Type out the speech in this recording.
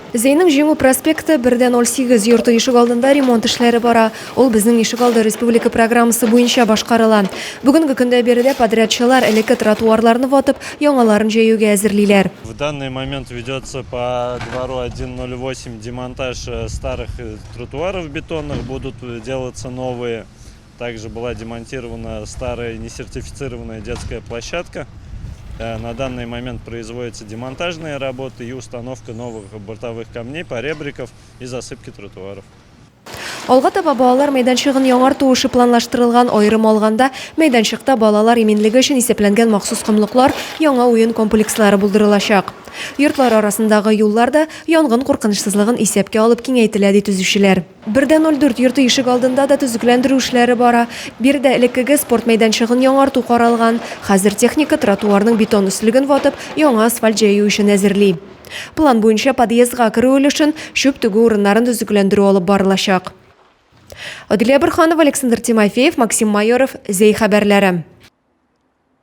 Зәйнең Җиңү проспекты 1.08 йорты ишегалдында ремонт эшләре бара. Ул Безнең ишегалды республика программасы буенча башкарыла. Бүгенге көндә биредә подрядчылар элекке тротуарларны ватып, яңаларын җәюгә әзерлиләр. В данный момент ведется по двору 1.08 демонтаж э, старых э, тротуаров бетонных, будут э, делаться новые. Также была демонтирована старая несертифицированная детская площадка. На данный момент производятся демонтажные работы и установка новых бортовых камней, поребриков и засыпки тротуаров. Алга таба балалар мәйданчыгын яңарту эше планлаштырылган, аерым алганда, мәйданчыкта балалар иминлеге өчен исәпләнгән махсус комлыклар, яңа уен комплекслары булдырылачак. Йортлар арасындагы юллар да янгын куркынычсызлыгын исәпкә алып киңәйтелә, ди төзүчеләр. 1.04 йорты ишегалдында да төзекләндерү эшләре бара. Биредә элеккеге спорт мәйданчыгын яңарту каралган. Хәзер техника тротуарның бетон өслеген ватып, яңа асфальт җәю өчен әзерли. План буенча подъездга керү өлешен, чүп түгү урыннарын төзекләндерү алып барылачак. Адилә Борһанова, Александр Тимофеев, Максим Майоров, Зәй хәбәрләре.